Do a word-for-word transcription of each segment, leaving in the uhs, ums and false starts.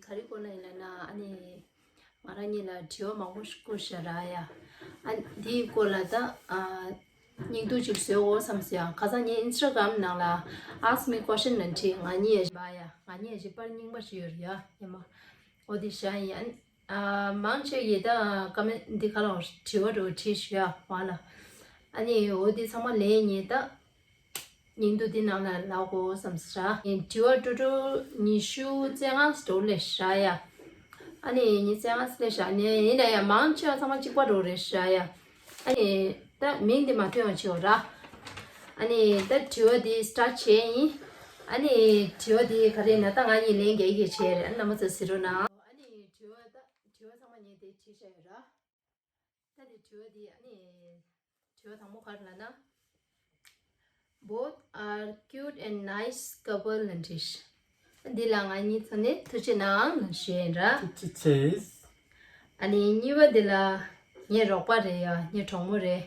ག་རེ་སྐོར་ལ་ཡིན་ལབ་ན། ཨ་ནི་ང་རང་གཉིས་ལ་དྲི་བ་མང་པོ་ཞིག་བསྐུར་ཤག་ར་ཡ། ཨ་འདིའི་སྐོར་ལ་ད་ཨ་སྙིང་བསྡུས་ཅིག་བཟོས་འོ་བསམ་སོང་ཡ། ཁ་སང་ངའི་ཨིན་སི་ཊ་གྷ་རམ་ནང་ལ་Ask Me Question ལབ་བྲིས། ང་གཉིས་ཡ་བཞི་པ་ཡ། ང་གཉིས་ཡ་བཞི་པར་རྙིང་པ་ཞིག་ཡོད་རེད་ཡ། ཉི་མ་འོ་དེ་བཞག་ཡིན། ཨ་མང་ཆེ་གིས་ད་ཀ་མེན་ཊི་འདི་ག་ལ་དྲི་བ་འདྲ་བོ་བྲིས་ཤག་ཡ་བ་ལ། ཨ་ནི་འོ་དེ་ཚང་མ་ལས་ངས་ད་སྙིང་བསྡུས་འདི་ནང་ལ་ལབ་དགོས་བསམ་ས། དྲི་བ་ཀྲོ་ཀྲོ་ཉི་ཤུ་རྩ་ལྔ་འདྲ་བོ་སླེབས་ཤག་ཡ། ཨ་ནི་ཉི་རྩ་ལྔ་སླེབས་ཤག་ནི་ཡིན་ན་ཡང་མང་ཆེ་བ་ཚང་མ་གཅིག་པ་འདྲ་བོ་རེད་ཤག་ཡ། ཨ་ནི་ད་མིང་འདི་མ་ཐོན་པ་བྱེད་འོ་ར། ཨ་ནི་ད་དྲི་བ་འདི་སི་ཊར་ཊི་བྱས་ཡིན། ཨ་ནི་དྲི་བ་འདི་ག་རེ་ན་ད་ང་གཉིས་ལན་རྒྱག་གི་བྱས་རེད། ཨ་ནི་རྣམ་པ་ཚོ་གཟིགས་རོགས་གནང་། ཨ་ནི་དྲི་བ་ད་དྲི་བ་ཚང་མ་ངས་དེ་བྲིས་བཞག་ཡོད་ར། ད་དེ་དྲི་བ་དེ་ཨ་ནི་དྲི་བ་དང་པོ་ག་རེ་ལབ་ན། Both are cute and nice couple ལབ་བྲིས། འདི་ལ་ང་གཉིས་ཚོ་ནས་ཐུགས་རྗེ་གནང་ལབ་བྱས་ར། ཐུགས་རྗེ་ཆེ། ཨ་ནི་གཉིས་པ་དེ་ལ་ངའི་རོགས་པ་རེད་ཡ། ངའི་གྲོགས་མོ་རེད།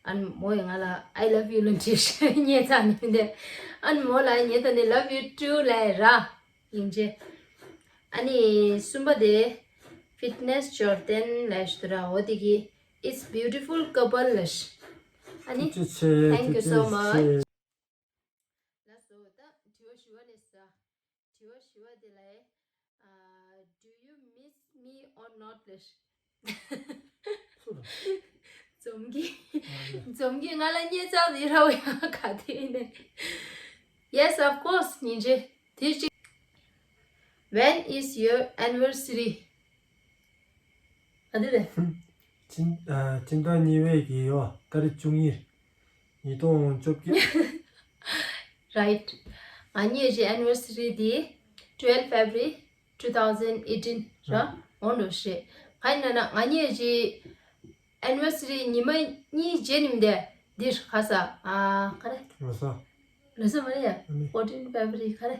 ཨ་ནི་མོ་ཡིས་ང་ལ་I love you ལབ་བྲིས། ངས་རྩ་ནས་མི་འདོད། ཨ་ནི་མོ་ལ་ངས་ད་ནི་love you too ལབ་ར། ཡིན་གྱི། ཨ་ནི་གསུམ་པ་དེ་Fitness Jordan ལབ་ཞིག་འདུག་ར། འོ་དེ་གིས་It's beautiful couple ལབ་ཤག་ཨ་ནི་ཐུགས་རྗེ་ཆེ། Thank you so much. ལགས་སོ། ད་དྲི་བ་བཞི་པ་ལས་ས། དྲི་བ་བཞི་པ་དེ་ལ་ཨ། Do you miss me or not ལབ་ཤག་འཛོམས་ཀྱིས། འཛོམས་ཀྱིས་ང་ལ་སྙད་ཆགས་ཡོད་ར་བ་ཡ། ག་དེ་ཡིན་ནས། Yes, of course. ཉིན་རེ་དེ་གཅིག When is your anniversary? ག་དུས་རེད། སྤྱི་ཨ། སྤྱི་ཟླ་གཉིས་པའི་གི་ཡོ་ཏ་རིག་བཅུ་གཉིས། ཉིས་སྟོང་བཅོ་བརྒྱད། Right. ང་གཉིས་ཀྱི་anniversary དེ་twelve February two thousand eighteen ར། འོ་འདྲ་ཞིག་ག་ཡིན་ན་ན་ང་གཉིས་ཀྱི་anniversary ཉི་མ་གཉིས་རྗེས་ནི་མི་འདས་འདིར་ག་ས་ཨ་ག་རེ། ལོ་གསར། ལོ་གསར་མ་རེད་ཡ། ཨ་ནི། Fourteen February ག་རེ།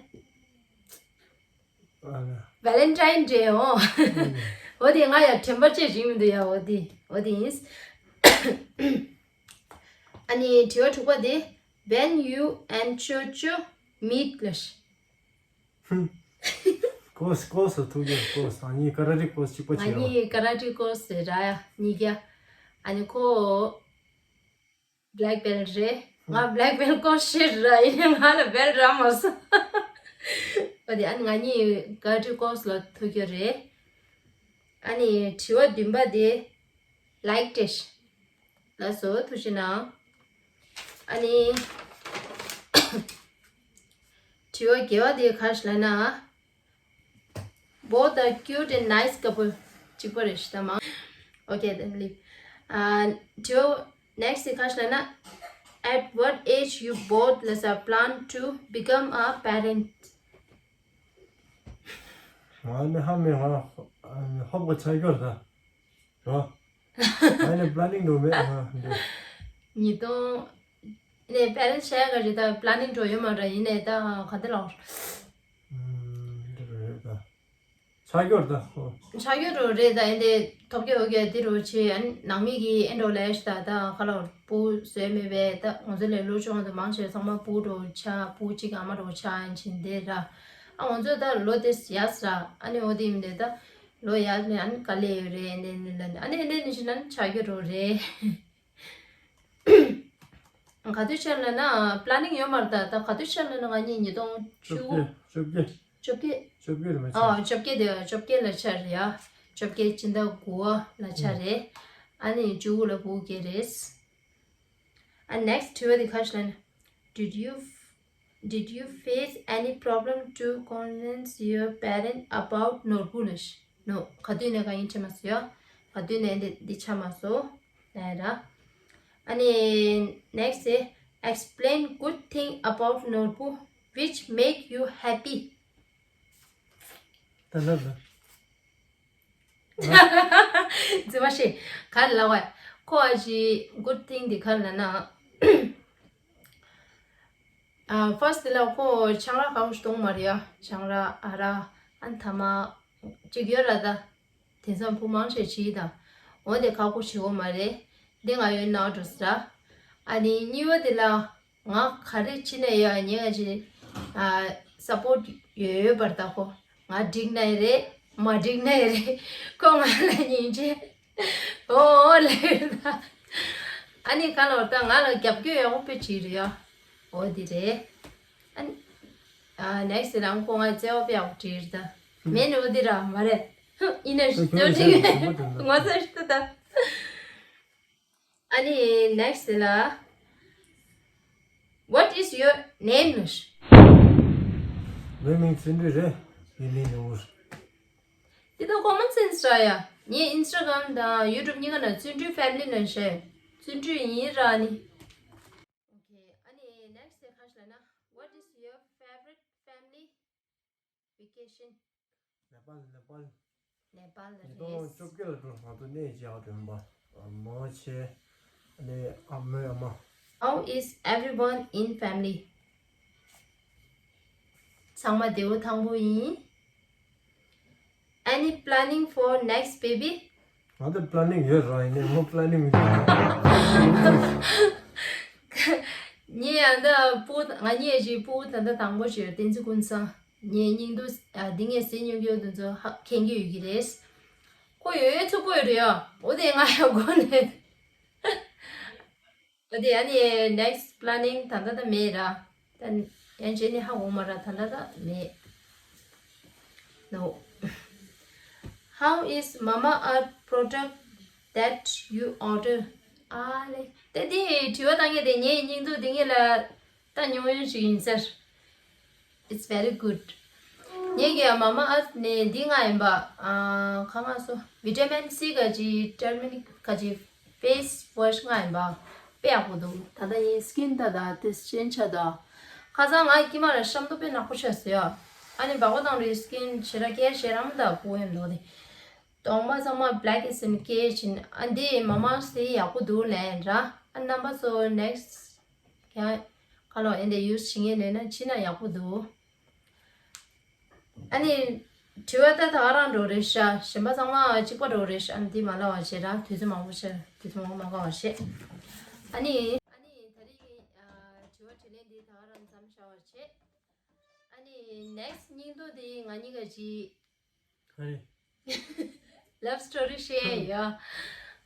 ཨ་ལ། Valentine Day འོ། ཨ་ནི། འོ་དེ་ང་ཡ་དྲན་པ་བརྗེད་རིག་མི་འདུག་ཡ། འོ་དེ་འོ་དེ་ཡིན། ཨ་ནི་དྲི་བ་དྲུག་པ་དེ། When you and Chocho meet ལབ་ཤག་གོས་གོས་སུ་ཐུག་ཡོད། གོས་ང་གཉིས་ཀ་ར་ཊེ་གོས་གཅིག་པ་ང་བྱས་ཡོད། གཉིས་ཀ་ར་ཊེ་གོས་ར་ཡ་གཉིས་ཀ་ཨ་ནི་ཁོ་black belt རེད། ང་black belt གོས་ཤེས་ར་ཡིན། ང་ལ་belt རག་མ་སོང་། འོ་དེ་ཨ་ནི་ང་གཉིས་ཀ་ར་ཊེ་གོས་ལ་ཐུག་ཡོད་རེད། ཨ་ནི་དྲི་བ་བདུན་པ་དེ་like ཏེ་ཤག་ལགས་སོ། ཐུགས་རྗེ་གནང་། ཨ་ནི་དྲི་བ་བརྒྱད་པ་དེ་ག་རེ་ལབ་ན། Both are cute and nice couple གཅིག་པ་རེད་ཤག་ད་མ། Okay, then leave. ཨ་དྲི་བ་next དེ་ག་རེ་ལབ་ན། At what age you both ལགས་སོ་plan to become a parent? ང་ནི་ཧ་མི་ཧ་ཧོབ་ག་ཆ་གྱོར་ད། རོ། ཨ་ནི་པ་ལ་ནིང་འགྲོ་མེད་ཨ་འདི། ཉིས་སྟོང་ནས་པེ་རེན་ཊི་ཤེར་ག་རེ་ད་པ་ལ་ནིང་འགྲོ་ཡོད་མ་རེད། ཡིན་ནའི་ད་ག་འདི་ལོག་ཨུམ་འདི་རེད་ད། ཆ་གྱོར་ད་ཧོ། ཆ་གྱོར་འགྲོ་རེད་ད། ཡིན་ནའི་ཐོབ་གྱོ་ཡོད་གྱོ་འདི་རུ་ཆེ་ཨ་ནི་ནང་མི་གི་ཨེ་འགྲོ་ལས་ཤི་ད་ད་ག་ལོག་པུ་བཟོས་མེད་པས། ད་ང་ཚོ་ལས་ལོ་ཆུང་ད་མང་ཆེ་ཚང་མ་པུ་འགྲོ་ཆ་པུ་གཅིག་ཨ་མ་འགྲོ་ཆ་ཡིན་ཕྱིན་དེ་ར། ཨ་ང་ཚོ་ད་ལོ་དེ་ཡ་ས་ར་ཨ་ནི་འོ་དེ་མིན་དེ་ད། ལོ་ཡག་ནས་ཨ་ནི་དཀའ་ལས་ཡོད་རེད། ཨ་ནི་ཨ་ནི་ཨ་ནི་ཨ་ནི་ཤི་ན་ཆ་རྒྱུ་རོ་རེད། ག་དུས་ཆར་ལ་ན་པ་ལ་ནིང་ཡོད་མ་རེད་ད། ད་ག་དུས་ཆར་ལ་ན་ང་གཉིས་ཉིས་སྟོང་བཅུ་དགུ། བཅོ་བརྒྱད། བཅོ་བརྒྱད། བཅོ་བརྒྱད་རེད་མ་ཨ་ཆ། བཅོ་བརྒྱད་དེ་བཅོ་བརྒྱད་ལ་ཆ་རེད་ཡ། བཅོ་བརྒྱད་སྤྱི་ཟླ་དགུ་བ་ལ་ཆ་རེད། ཨ་ནི་བཅུ་དགུ་ལ་བུ་སྐྱེས་རེད། And next དྲི་བ་དེ་ག་ཞིག་ལ་ན། Did you did you face any problem to convince your parent about ནོར་བུ་ལ་ཤི། No ག་དུས་ནས་ག་ཡིན་ཆེ་མ་སོ་ཡ། ག་དུས་ནས་འདི་འདི་ཆ་མ་སོ། ཨེ་ར། ཨ་ནི་next དེ་explain good thing about ནོར་བུ which make you happy. ད་ལབ་ལ། རྫི་མ་ཤེས། ག་རེ་ལབ་བ། ཁོ་ཨ་ཅི་good thing དེ་ག་རེ་ལབ་ན། ཨ་first དེ་ལ་ཁོ་ཆང་རག་ཁག་པོ་ཞིག་འཐུང་མ་རེད་ཡ། ཆང་རག་ཨ་རག་ཨ་ནི་ཐ་མག་ཅིག་ཡོད་ར་ད། དེང་སང་བུ་མང་ཆེ་བྱིས་ད། འོ་དེ་ཁག་པོ་བྱེད་འོ་མ་རེད། འདི་ང་ཡོད་ན་འགྲོ་ས་ར། ཨ་ནི་གཉིས་པ་དེ་ལ། ང་ག་རེ་བྱེད་ན་ཡོད་ཉེ་ང་ཅི་ཨ་སཔོར་ཊི་ཡོད་ཡོད་པར་ད་ཁོ། ང་འགྲིག་ན་ཡི་རེད། མ་འགྲིག་ནའི་རེད། ཁོ་ང་ལ་སྙིང་རྗེ། ཨོ་ལེ་ད། ཨ་ནི་ག་ལོར་ད་ང་ལ་རྒྱབ་སྐྱོར་ཡག་པོ་དཔེ་བྱེད་རེད་ཡ། ཨོ་དེ་རེད། ཨ་ནི་ཨ་next ལ་ཁོ་ང་བརྩེ་བ་དཔེ་ཡག་པོ་བྱེད་རེད་ད། མེད་ནི་ཨོ་དེ་ར་མ་རེད། ཡིན་ན་ཞུ་ཅོ་ཅིག་ངོ་ཚ་ཞུ་ད། ཨ་ནི་next ལ། What is your name? ངའི་མིང་བརྩོན་འགྲུས་རེད། ངའི་མིང་ནོར་བུ། འདི་ད་common sense ར་ཡ། ངའི་Instagram དང་YouTube གཉིས་ཀ་ན་བརྩོན་འགྲུས་family ན་བཞག་བརྩོན་འགྲུས་ཡིན་ར་ནི། Okay, ཨ་ནི་next དེ་ག་ཞིག་ལབ་ན། What is your favorite family vacation? ནེ་པཱལ། ནེ་པཱལ། ནེ་པཱལ་ཉིས་སྟོང་རེད། བཅོ་བརྒྱད་ལ་འགྲོ། ང་ཚོ་གནས་བཅའ་དྲན་པ་མོ་ཆེ། ཨ་ནི་ཨ་མའི་ཨ་མ། How is everyone in family? ཚང་མ་བདེ་པོ་ཐང་པོ་ཡིན། Any planning for next baby? ང་ཚོ་planning ཡོད་རང་ཡིན་ནས་མོ་planning མི་འདུག་ངས་ཡང་ད་སྤུ་ང་གཉིས་ཀྱི་སྤུ་ད་ལྟ་དང་པོ་ཞིག་བསྟན་འཛིན་ཀུན་བཟང་། ངས་སྙིང་སྡུག་ཨ་འདི་ངས་ཟེར་མྱོང་གི་ཡོད་དུ་ཚོ་ཧ་མཁྱེན་གྱི་ཡོད་ཀྱི་རེད། ཁོ་ཡོད་ཡོད་ཚུགས་པོ་ཡོད་རེད་ཡ། འོ་དེ་ང་ཡང་གོ་ནས། འོ་དེ་ཨ་ནི་next planning ད་ལྟ་ད་མེད་ར། ད་ཡང་རྗེས་ནས་ཧ་གོ་མ་ར། ད་ལྟ་ད་མེད། No. How is Mama Earth product that you order? ཨ་ལེ། དེ་དེ་དྲི་བ་བཏང་མཁན་དེ་ངའི་སྙིང་སྡུག་འདི་ངེད་ལ་ད་ཉུང་ཉུང་ཞིག་ཡིན་ཟེར། It's very good. ངེད་ཀྱི་Mama Earth ནས་འདི་ང་ཡིན་པ། ཨ་ཁ་ང་སོ་vitamin C ག་ཅི་turmeric ག་ཅི་face wash ང་ཡིན་པ། དཔེ་ཡག་པོ་འདུག་ད་ལྟ་ངའི་skin ད་ད་དེ་ཅན་ཆ་ད། ཁ་སང་ང་ཀྱི་མ་ར་ཤམ་ཐོ་དཔེ་ནག་པོ་ཆགས་སོ་ཡ། ཨ་ནི་བག་པ་དང་རེ་skin ཞེ་ར་ཀེར་ཞེ་རམ་ད་པོ་ཡིན་ལོ་དེ། གདོང་པ་ཚང་མ་black is in ཀེར་ཕྱིན། ཨ་འདི་Mama Earth དེ་ཡག་པོ་འདུག་ལན་ར། ཨ་རྣམ་པ་ཚོ་next ཡང་ཁ་ལོ་ཨེ་འདི་use བྱེད་མཁན་ལས་ན་ཕྱིན་ན་ཡག་པོ་འདུག་ཨ་ནི་དྲི་བ་ད་ད་ག་རང་འགྲོ་རེད་ཤག་གཞན་པ་ཚང་མ་གཅིག་པ་འགྲོ་རེད་ཤག་ཨ་ནི་འདི་མ་ལབ་པ་བྱེད་ར། དུས་ཚོད་མང་པོ་ཤར། དུས་ཚོད་མང་པོ་མ་འགོར་བ་བྱེད། ཨ་ནི་ཨ་ནི་ད་རེས་ཀྱི་ཨ་དྲི་བ་དྲིས་ལན་འདི་ད་ག་རང་མཚམས་བཞག་པ་བྱེད། ཨ་ནི་next སྙིང་སྡུག་འདི་ང་གཉིས་ཀ་ཅིག་ག་རེ། Love story share ཡ།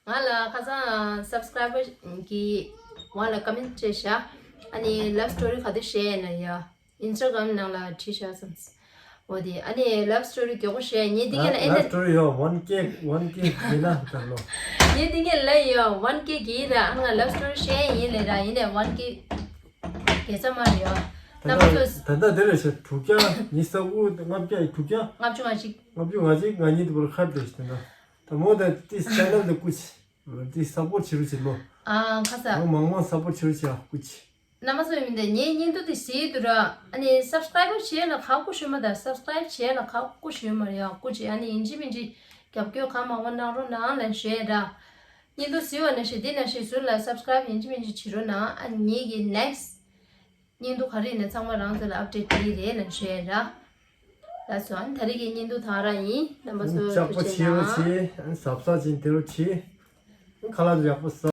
ང་ལ་ཁ་སང་subscriber གི་ང་ལ་comment བྱས་ཤག་ཨ་ནི་love story ག་དུས་share ཡིན་ན་ཡ། Instagram ནང་ལ་བྲིས་ཤག་སོང་། འོ་དེ་ཨ་ནི་love story མགྱོགས་པོ་share ཡིན་ནི་འདི་ག་ལ་ཨེ་love ན་story ཡོད། one K one K ཡིན་ན་ད་ལོ། ངས་འདི་ག་ལ་ཡོད། one K གི་ཡིན་ན་ཨ་ང་love story share ཡིན་ལེ་ར། ཡིན་ནས་one K དགེ་རྩ་མ་རེད་ཡ། ད་རྣམ་པ་ལྟ་ཚོ། ད་ལྟ་དེ་རེད་ཤག་དྲུག་བརྒྱ་ཉི་ཤུ་རྩ་དགུ། ལྔ་བརྒྱ་དྲུག་བརྒྱ། ལྔ་བཅུ་ང་གཅིག་ལྔ་བཅུ་ང་གཅིག་ང་གཉིས་དེ་བར་ཁར་བསྡད་ཤག་ད་ལྟ་ད་མོ་ད་ཏི་channel དེ་སྐུ་ཅི། ཏི་support བྱེད་རོགས་བྱེད་ལོ། ཨ་ཁ་ས། མོ་མང་མང་support བྱེད་རོགས་བྱེད་ཨ་སྐུ་ཅི། རྣམ་པ་ཚོ་ཡིན་དེ་ངའི་སྙིང་སྡུག་དེ་ཟེར་དུ་ར། ཨ་ནི་subscriber བྱེད་ལ་ཁག་པོ་ཞུ་མ་ད། subscribe བྱེད་ལ་ཁག་པོ་ཞུ་མ་རེད་ཡ། སྐུ་ཅི། ཨ་ནི་ཡིན་གཅིག་མིན་གཅིག་རྒྱབ་སྐྱོར་གང་མང་པོ་གནང་རོགས་གནང་ལ་ཞུ་ཡ་ར། སྙིང་སྡུག་ཟེར་བ་ནང་བཞིན་འདི་ནང་བཞིན་ཟུར་ལ་subscribe ཡིན་གཅིག་མིན་གཅིག་བྱེད་རོགས་གནང་། ཨ་ནི་ངེད་ཀྱི་next སྙིང་སྡུག་ག་རེ་ཡིན་ན་ཚང་མ་རང་ཚོ་ལ་update དེ་རེད་ལ་ཞུ་ཡ་ར། ལགས་སོ། ཨ་ནི་ད་རེས་ཀྱི་སྙིང་སྡུག་ད་ག་རང་ཡིན། རྣམ་པ་ཚོ་ལྕགས་པོ་ཐུགས་རྗེ་ཆེ་གནང་། ཨ་ནི་གཟབ་གཟབ་བྱེད་དེ་རོགས་བྱེད། ཨ་ནི་ཁ་ལག་ཡག་པོ་ཟ།